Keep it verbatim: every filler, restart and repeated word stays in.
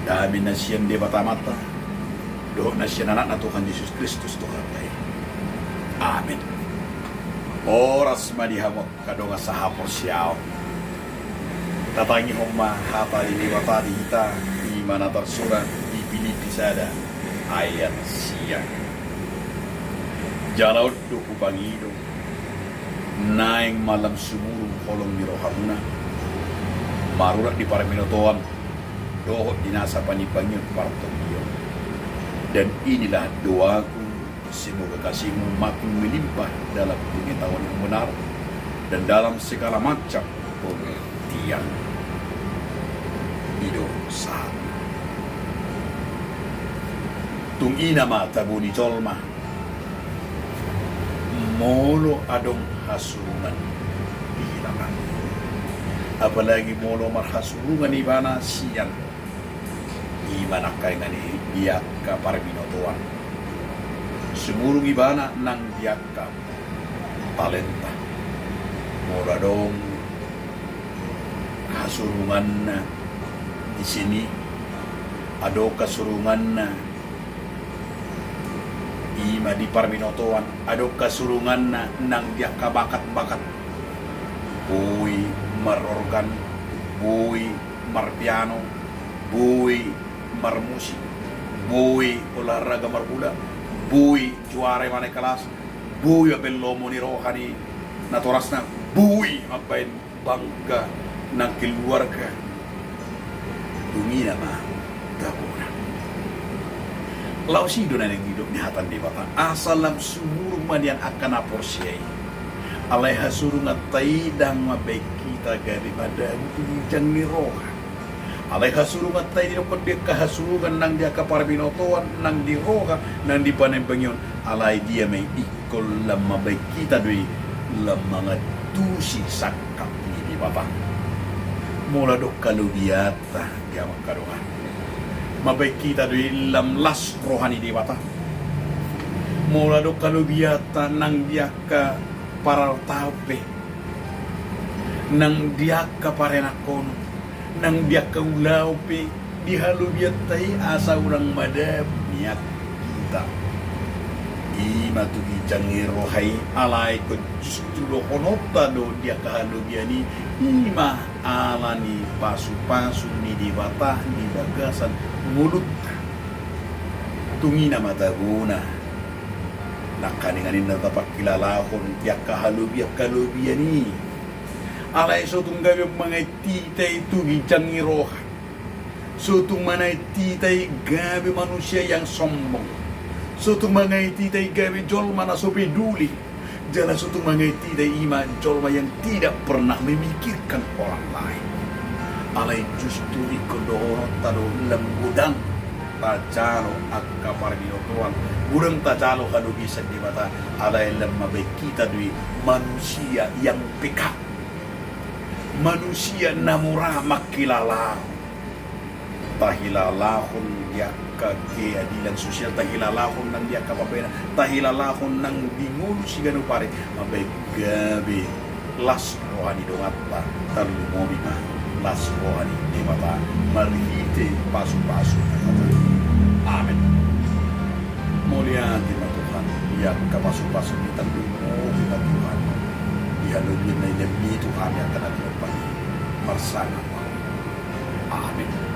Dame na sian Debata Amanta dohot na sian Anakna Tuhan Jesus Kristus Tuhanta i. Amen. Horas ma di hamu angka dongan sahaporseaon. Tatangihon ma hata ni Debata di hita, i ma na tarsurat di Pilipi sada ayat sia. Jala on do hupangido, naeng ma lam sumurung holong ni rohamuna, marurat di parbinotoan dohot di nasa panimbangion partondion. Dan inilah doaku, semoga kasihmu makin melimpah dalam pengetahuan yang benar dan dalam segala macam pengertian. I do sahat. Tung ina ma tabo ni jolma, molo adong hasurungan di hilala, apalagi molo marhasurungan ibana sian, i ma nangkaningan i, di angka parbinotoan. Sumurung ibana nang di angka talenta. Molo adong hasurunganna di seni, adong hasurunganna i ma di parbinotoan, adong hasurunganna nang di angka bakat-bakat. Boi marorgan, boi marpiano, boi marmusik, boi olahraga marbola, boi juara i ma naeng kelas, boi mambaen lomo ni roha ni natorasna, boi mambaen bangga nang keluarga. Tung ina ma tabona. Laos i do na naeng didok ni hata ni Debata, asa lam sumurung ma nian angka na porsea i. Alai hasurunganta i ndang mambaen hita gabe madabu tu ginjang ni roha. Alai hasurunganta i didokkon di angka hasurungan nang di angka parbinotoan, nang di roha, nang di panimbangion. Alai dia ma i? Ingkon lam mambaen hita do i lam mangantusi sangkap ni Debata. Molo adong halobianta, di hamu angka dongan, mambaen hita do i lam las roha ni Debata. Molo adong halobianta nang di angka parartaon pe, nang di angka parenanghonon, nang di angka ulaon pe, di halobianta i asa unang madabu nian hita. I ma tu ginjang ni roha i, alai ingkon justru dohononta do di angka halobian i, i ma ala ni pasupasu ni Debata di bagasan ngolunta. Tung ina ma tabona. Nangkaningan i na tapangkilalahon di angka halobian-halobian i. Alai so tung gabe mangae hita i tu ginjang ni roha. So tung mangae hita i gabe manusia yang sombong. So tung mangae hita i gabe jolma na so peduli. Jala so tung mangae hita i ma jolma yang tidak pernah memikirkan orang lain. Alai justru ingkon dohononta do lam godang tajalo angka parbinotoan, godang tajalo halobian sian Debata, alai lam mambaen hita do i manusia yang peka, manusia na mura mangkilala. Tahilalahon di angka keadilan sosial, tahilalahon nang di angka pambahenan, tahilalahon nang di ngolu siganup ari, mambaen gabe las roha ni donganta, tarlumobi ma las roha ni Debata marhite pasupasu ni Debata. Amen. Mauliate ma Tuhan di angka pasupasu-Mu, tarlumobi ma Tuhan di halobian na nilehon-Mu Tuhan di angka na tinompa i. Marsangap ma. Amen.